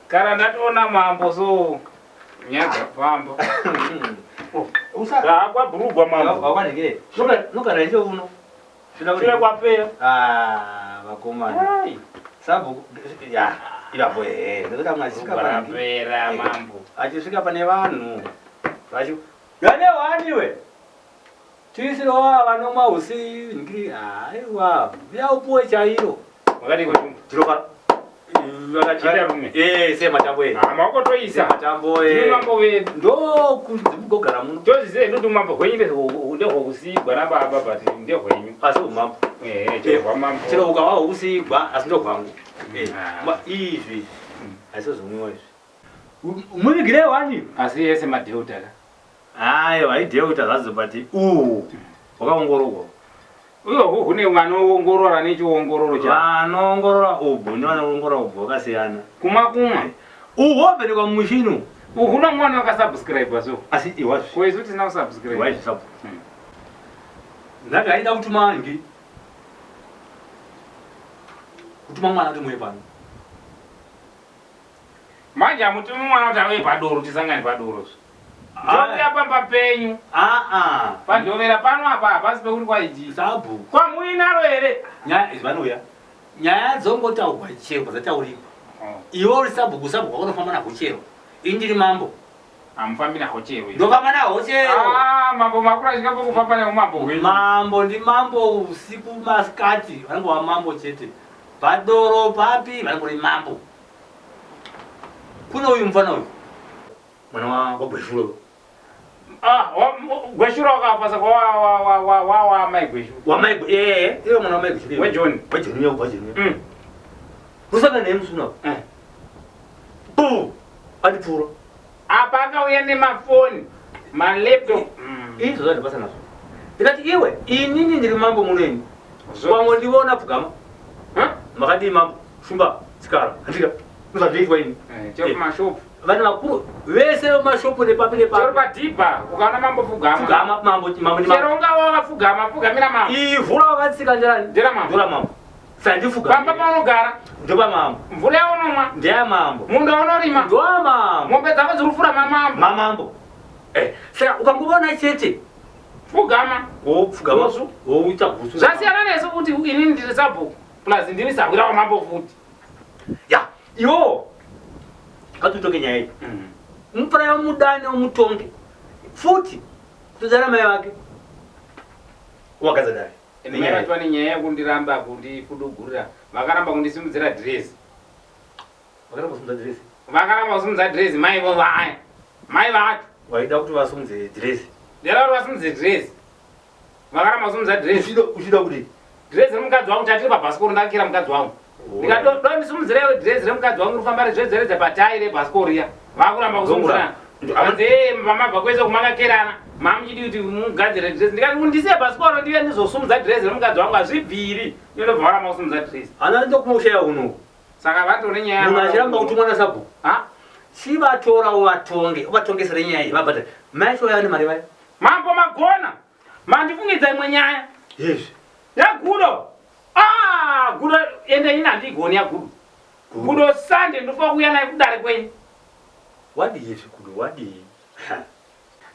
Kana ndatoona mambo so nyaya dzafamba. Zvakwa bhurugwa mambo. Wakwanike. Nokana icho uno. Shure kwapera. Ah, vakomana. Sabhuku ya ipapo ehe. Ndokuti amwe achisvika pane. Kwapera mambo. Achisvika pane vanhu. Vachi. Yane waniwe. Tiisiro wa vanomwa usi ngiri aiwa. Uya upuwe chairo. Wakadii kuchumba? Tinofa. Chita rume. Eh, se matambo eh. Ah, makotoisa. Matambo eh. Ndimi mambo vedu. Ndo kunzi mugogara muno. Tozive ndoti mambo hwenyu ndehwokusiigwa nababa but ndehwenyu. Asi umambo. Eh, chero hwamambo. Chero ukawa hwokusiigwa asi ndohwangu. Eh, Ah. ma izvi. Asi zvomwiwa izvi. Muvigire wani. Asi yese madeuta ka. Aiwa ideuta zvadzo but uhu hwakaongororwa. Uyo hune vanoongorora nechiongororo cha. Vanoongorora ubu nevanoongorora ubu vakasiyana. Kumwa kumwa. Uhu hwovhenekwa mumushini. Uhu huna mwana wakasubscribe so. Asi iwazvi. Ko isu tisina kusubscribe. Iwazvi sub. Ndati aida kutuma ngi. Kutuma mwana kuti muye pano. Manje hamutumi mwana kuti auye padoro tisangane padoro zve. Ndouya pamba penyu. Ah ah. Pandovera pano apa hapasi pekuti kwaiji. Sabhuku. Kwamuinaro here? Nyaya izvi vanouya. Nyaya dzongotaurwa chero padzataurikwa. Oh. Iwe uri sabhuku sabhuku wakanofamba nahwo chero. Ini ndiri mambo. Hamufambi nahwo chero. Ndofamba nahwo chero. Ah, mambo makura chikapo kufamba neumambo hwenyu. Mambo ndi mambo usiku masikati vanongova mambo chete. Padoro papi vanongori mambo. Kune uyu mufana uyu. Mwana wa waGweshuro. Ah, Gweshuro wakafa saka wa wa wa wa wa wa mai Gweshuro. Wa mai eh iwe mwana wa mai Gweshuro. We John. We John yo wa John. Kusaka naye musi uno. Bu. Andipfuura. Apa akauya nemafoni, malaptop. Izvo zvandibasa nazvo. Ndikati iwe inini ndiri mambo muno ini. Wangondiona pfugama. Huh? Makadii mambo? Shumba chikara. Handika. Ndozvandoitwa ini. Eh, chero kumashopu. Vanhu vakuru vese vemashopu nepapi nepapi. Chero padhibha ukaona mambo pfugama. Pfugama mambo mambo ndi Chero mambo. ungava wakapfugama pfugamira mambo. Ivhu rawakatsika nderani? Ndera mambo. Ndora mambo. Sandifugama. Pamba paunogara, Ndopa mambo. mvura yaunomwa, Ndeya mambo. munda waunorima, Ndowa mambo. mombe dzako dziri kufura mamambo. Mamambo. Eh, saka ukangoona chete Pfugama. wopfugama Gusvu. woita gusvu. Zvasiyana nesu kuti inini ndiri sabhuku plus ndiri sahwira wamambo futi. Ya, iwo. Ngatitonge nyaya iyi. Mupura mudane umutonge. Futi kutodzana mai vake. Wakaza dare. Mai vacho vane nyaya yekundiramba kundifudugurira. Vakaramba kundisimudzira dhirezi. Vakaramba kusimudza dhirezi. Vakaramba kusimudza dhirezi mai vo vaya. Mai vacho. Waida kuti vasimudze dhirezi. Ndaida kuti vasimudze dhirezi. Vakaramba kusimudza dhirezi. Uchida uchida kuti Dhirezi remukadzi wangu tatiri pabhasikoro ndakakira mukadzi wangu. Ndikadondisimudzira iwe dhirezi remukadzi wangu rifamba rezvedzeredza patai rebhasikoro riya. Vakuramba kusimudzira. Hanzi ee mamabva kwese kumakakerana. Mamuchidi kuti mugadzire dhirezi. Ndikati undisiye bhasikoro ndiye ndizosumudza dhirezi remukadzi wangu hazvibviri. Ndinobva varamba kusimudza dhirezi. Ana ndokumusheya uno. Saka vatore nyaya. Munhu achiramba kutumwa nasabhuku. Ha? Chivatora uvatonge, uvatongesere nyaya iyi vabhadhare. Mai acho vaiva nemari vaya. Mambo magona. Mandifungidza imwe nyaya. Yezvi. Yagudo. Ah, gudo ende ini handigoni yagudo. Gudo Sunday ndofanira kuuya naye kudare kwenyu. Wadii izvi gudo wadii?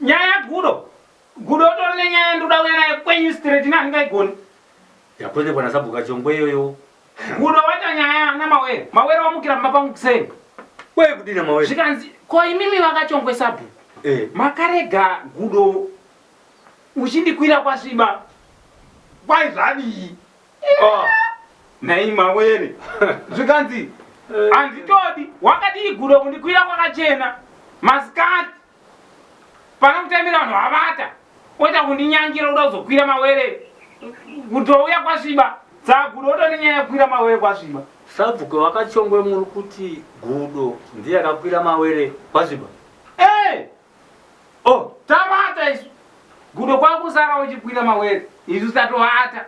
Nyaya yagudo. Gudo utori nenyaya ndoda kuuya naye kwenyu straight ini handingaigoni. Yakonekwa nasabhuku Kachongwe iyoyo. Gudo waita nyaya naMawere. Mawere wamukira pamba pangu kuseni. Kwei kudii naMawere? Zvikanzi ko imimi vaKachongwe sabhuku. Eh. Makarega gudo uchindikwira kwasviba. Kwai zvadii? Oh. Nhai Mawere. Zvikanzi handitodi wakadii gudo kundikwira kwakachena masikati pana kutambira vanhu vavata oita kundinyangira kuda kuzokwira mawere kutouya kwasviba saka gudo otori nenyaya yekukwira mawere kwasviba. Sabhuku vaKachongwe muri kuti gudo ndiye akakwira mawere kwasviba? Eh! Oh, tavata isu. Gudo kwakusara uchikwira mawere isu tatovata.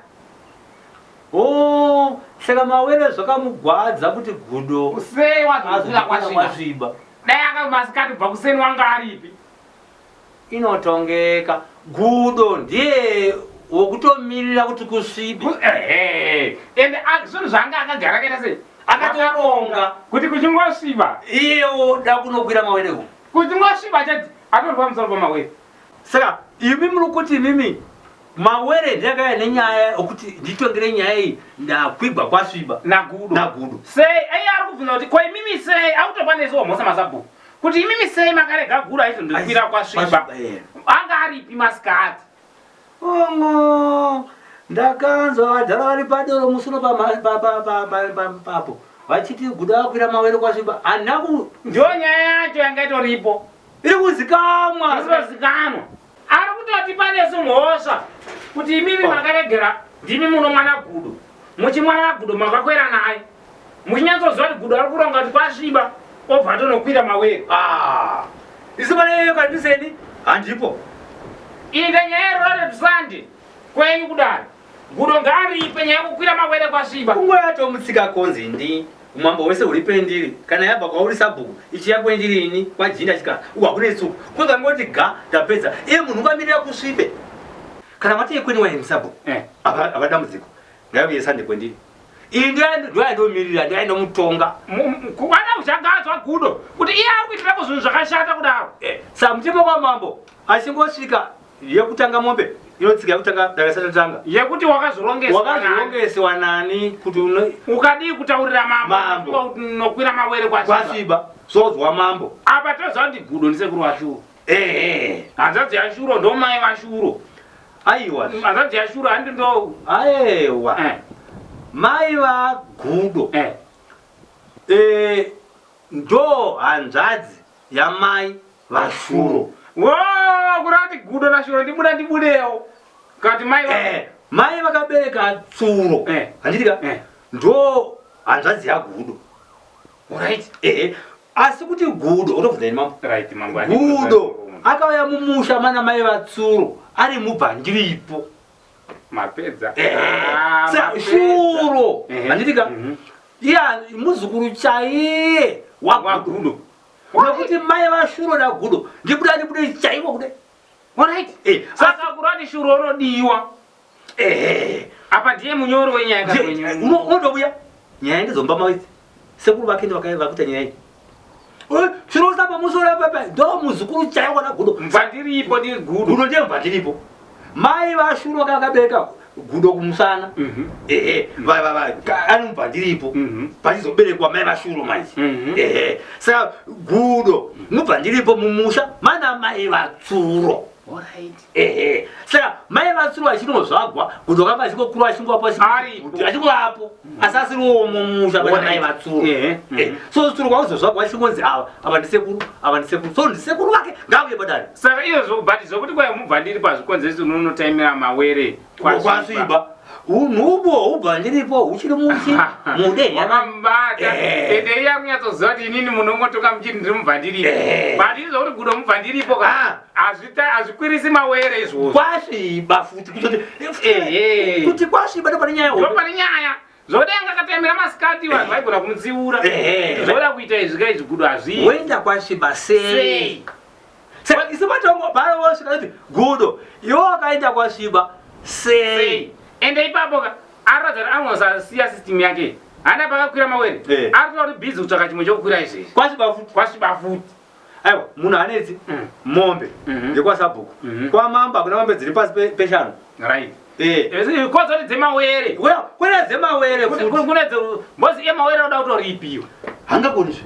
Oh, saka mawere zvakamugwadza kuti gudo sei wazokwira kwasviba. kwasviba. Dai aka masikati kubva kuseni wanga aripi. Inotongeka. Gudo ndiye wokutomirira kuti kusvibe. Ehe. Ende zvinhu zvaanga akagara akaita sei? Akatoronga kuti kuchingosviba. Iye oda kunokwira mawere uko. Kuchingosviba chati atori pamusoro pamawere. Saka imi muri kuti imimi mawere ndakauya nenyaya yokuti nditongere nyaya iyi ndakwigwa kwasviba nagudo. Nagudo. Sei iye ari kubvunza kuti ko imimi sei akutopa nesuwo mhosva masabhuku kuti imimi sei makarega gudo aizondokwira kwasviba. Anga aripi masikati? Ongo ndakanzwa vadhara vari padoro musuno papo vachiti gudo akwira mawere kwasviba handina ku Ndiyo nyaya yacho yanga itoripo. Iri kuzikamwa. Iri kuzikanwa. Ari kutoti pane sumhosva kuti imimi oh. makaregera ndimi muno mwana gudo. Muchimwana gudo makakwera naye. Muchinyatsoziva kuti gudo ari kuronga kuti kwasviba obva atonokwira mawere. Ah. Isu pane iyo kandiseni handipo. Inde nyaya yerorate tusande kwenyu kudare. Gudo ngaaripe nyaya yekukwira mawere kwasviba. Kunguva yatomutsika konzi ndi umambo hwese huri pendiri kana yabva kwauri sabhuku ichiya kwendiri ini kwajinda chika uku hakune tsuku kozangoti ga ndapedza iye munhu ungamirira kusvibe kana mati yekweni waini sabhuku eh. Ava dambudziko ngaiuye sande kwendiri iyi ndoyandomirira ndoyandomutonga kuwana uchagadzwa gudo kuti iye ari kuitirako zvinhu zvakashata kudaro eh, sa mutemo kwamambo achingosvika Yekutanga mombe inotsika yekutanga dare risati ratanga. Yekuti wakazvirongeswa wakazvirongeswa nani kuti uno ukadii kutaurira mambo mambo kuti unokwira mawere kwasviba. Kwasviba zozwa mambo. Apa toziva kuti gudo ndisekuru waShuro. Eh. Hanzvadzi yaShuro ndo mai vaShuro. Aiwa. Hanzvadzi yaShuro handi ndo Aiwa. Eh. Mai vaGudo. Eh. Eh ndo hanzvadzi yamai vaShuro. Wo kureva kuti gudo naShuro ndibuda ndibudewo. Kati mai va Eh, mai vakabereka tsuro. Eh. Handiti ka? Eh. Ndo hanzvadzi yaGudo. Alright. Eh, asi kuti Gudo, unobvunza ini mambo. Right mambo. Gudo akauya mumusha mana mai vaTsuro ari mubvandiripo. Mapedza. Eh, Ah, sa mapedza. Shuro. Ehe. Handiti ka? Iya muzukuru chaiye waGudo. WaGudo. Nekuti mai vaShuro naGudo ndibuda ndibude chaivo kudai. Alright. Eh, saka kurati Shuro unodiwa. Eh. Apa ndiye munyori wenyaya Ndiye- Unotobuya. Nyaya ndizomba maidzi. Sekuru vake ndo vakaita nyaya iyi. Shuro usapa musoro papa ndo muzukuru chaiwo naGudo. Mvandiripo ndiri Gudo. Gudo ndiye mvandiripo. Mai vaShuro vakabereka Gudo kumusana. Ehe, va va va ari mubvandiripo. Pachizoberekwa mai vaShuro manje. Ehe. Saka Gudo mubvandiripo mumusha mana mai vaTsuro. Alright. Ehe. Saka mai vaTsuro vachinozvagwa Gudo kanga achingokura achingovapo Aripo. achingovapo asi asiriwo mumusha pana mai vaTsuro. Ehe. Eh, so Tsuro kwauzozvagwa achingonzi ava ava ndisekuru ava ndisekuru so ndisekuru vake ngauye padare. Saka izvozvo but zvokuti kwai mubvandiri pazvikonzeresi unonotaimira mawere kwasviba. Unhubu hubvandiripo huchiri muchi mudehenya. Wakamubata. Eh. Ende iye akunyatsoziva kuti inini munongotoka muchiti ndiri mubvandiripo. Eh. But izvo kuti gudo mubvandiripo ka Ah. Hazvikwirisi mawere izvozvo. Kwasviba futi kutoti Ehe. kuti kwasviba ndopane nyaya hombe. Ndopane nyaya. Zvoda yanga akatemera masikati vanhu vaigona kumutsiura. Ehe. Zvoda kuita izvi ka izvi gudo hazvii. Woenda kwasviba sei? Sei? Saka isu matongo panovosvika kuti gudo iwe wakaenda kwasviba sei? Sei? Ende ipapo ka aratidza kuti anozasiya system yake. Hana pakakwira mawere. Eh. Ari kutori busy kutsvaka chimwe chokukwira izvezvi. Kwasviba futi. Kwasviba futi. Aiwa munhu anetsi mombe yekwasabhuku. Kwamambo hakuna mombe dziri pasi peshanu. Right. Eh. Kozoti dzemawere. Kune dzemawere futi. Kune mbozi yemawere oda kutoripiwa. Hangakoni zve.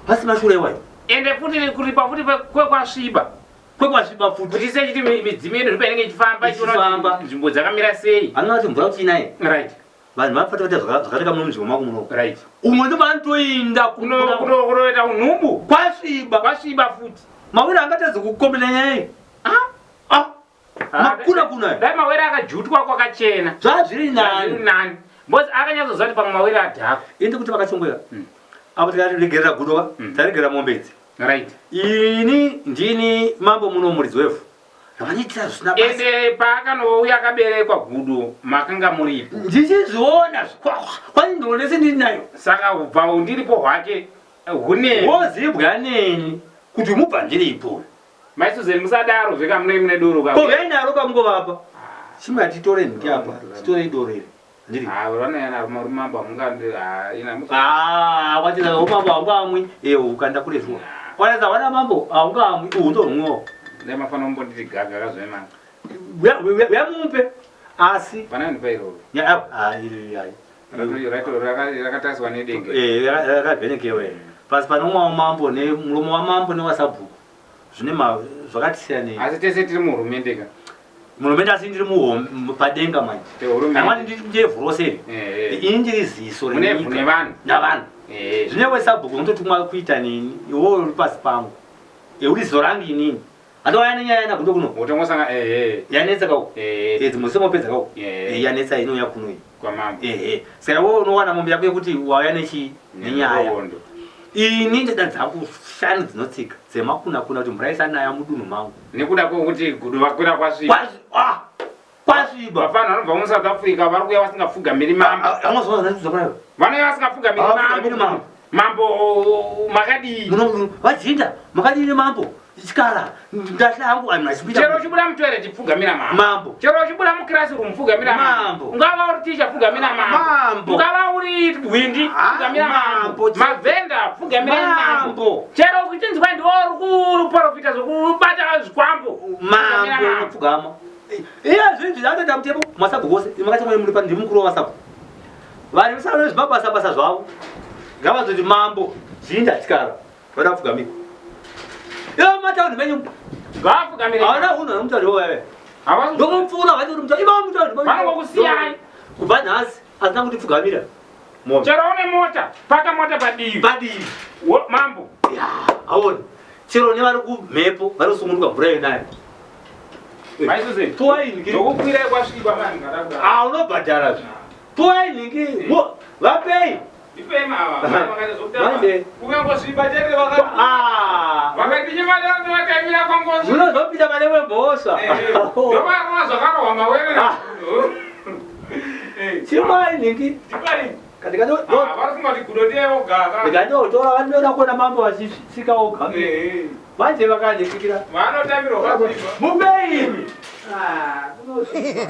Pasi mashure iwayo. Ende futi kuripa futi kwekwasviba. Kwekwasviba futi. Kuti sechiti midzimu yedu zvipa inenge ichifamba ichiona kuti nzvimbo dzakamira sei. Anoti mvura kuti inaye. Right. Vanhu vanofanira kuita zvakanaka muno munzvimbo mako muno. Right. Umwe ndipo anotoinda kunoita unhubu. Kwasviba. Kwasviba futi. Mawere angatadza kukombela nyaya iyi. Ah? Ah. Makuna kuna. Dai mawere akajutwa kwakachena. Zvazviri nani. Zvazviri nani. Because akanyatsoziva kuti pamwe mawere adhakwa. Ende kuti vakachongwera. Apo tikaregerera gudo ka, taregerera mombe idzi. Right. Ini ndini mambo muno muridzi wevhu. Vanoitira zvisina basa. Ende paakanouya akaberekwa gudo makanga muripo. Ndichizviona kwani ndoro ndese ndiri nayo. Saka ubva undiripo hwake hune. Wozibwa neni kuti mubva ndiripo. Mai Susan musadaro zveka mune mune doro ka. Ko vainaro kamungovapa. Chimwe atitore nhiki apa. Titore doro iri. Ndiri. Ah, vanoyana rumambo hamungandi ah, ina musa. Ah, wacheza umambo haungamwi. Eh, ukanda kure zuwa. Waneza wana mambo haungamwi, uhu ndomwiwo. Ndai mafana kumbonditi gaga kazvema. Uya uya mupe. Asi Pana ndipa iroro. ya ah iri ai. Rakatariswa nedenge. Eh, rakavhenekewe. Pasi panomwa mambo ne mulomo wamambo newasabhuku. Zvine ma zvakati siyanei. Asi tese tiri muhurumende ka. Muhurumende asi ndiri muhombe padenga manje. Tehurumende. Amwani ndiri ndevhu rose iri. Eh, eh. Ini ndiri ziso Mune renyika. vhu nevanhu. Navanhu. Eh. Zvine wesabhuku unototumwa kuita nini iwewe uri pasi pangu. Uri ziso rangu inini. Atouya nenyaya yana gundo kuno. Utongosanga eh eh. Yanetsa kauko. Eh. Eh dzimwe semopedza kauko. Eh. Eh yanetsa inouya kuno iyi. Kwamambo. Ehe. Saka wewe unowana mombe yako yekuti wauya nechi nenyaya. Nenhoroondo. Ini ndada dzangu shanu dzinotsika dzemakuna kuna kuti mvura isanaya mudunhu mangu. Nekuda kwekuti gudo vakwira kwasviba. Kwazvi ah kwasviba. Vafana vanobva muSouth Africa vari kuuya vasingapfugamiri mambo. Amazona Vanouya vasingapfugamiri Havapfugamiri mambo. mambo. Mambo makadii? Muno vajinda makadini mambo chikara ndahla hangu anhu achipinda Chero uchibuda mutoilet pfugamira mambo. Mambo. Chero uchibuda muclassroom pfugamira mambo. Mambo. Ungava uri ticha pfugamira mambo. Mambo. Ungava uri hwindi Ah, pfugamira mambo. mambo. Mavhenda pfugamira mambo. Mambo. Chero uchinzwa ndiwo uri kuprofita zvokubata zvikwambo. Pfugamira mambo unopfugama iye zvinhu zvatoita mutemo masabhuku ose makati muri pa ndimi mukuru wavasabhuku vanhu vesana zvimabasa basa zvavo ngavazoti mambo jinda chikara vada kupfugamira ivo mataundi menyu Ngavapfugamire. hauna hunhu anomutauri wewe Havasi ndokumupfuura vaiti kuti mutauri ivo mutauri Vanongokusiyai. kubva nhasi asina kuti pfugamira mombe Chero une mota, paka mota padivi. padivi Mambo. Ya, aona chero nevari kumhepo vari kusungunuka mvura yonayo Maisuze. Puwai nhingi. Ndokukwirai kwasviba mani ngadakuda. Ah, unobhadhara zve puwai nhingi vapei Ipei mava. Makaita zvokutamba. Manje. Ukangosviba chete vakati. Ah, Vakati nyemadano vakaimira kwangosviba. munozopinda pane wemhosva Ndovarova zvakarohwa mawere. Ah. chimwai nhingi Vari kungoti gudo ndiye oga. ndikandotora vanoda kuona mambo vachisvika oga manje vakandisikira Vanotambirwa kwasviba. mupei imi Ah, kunosviba.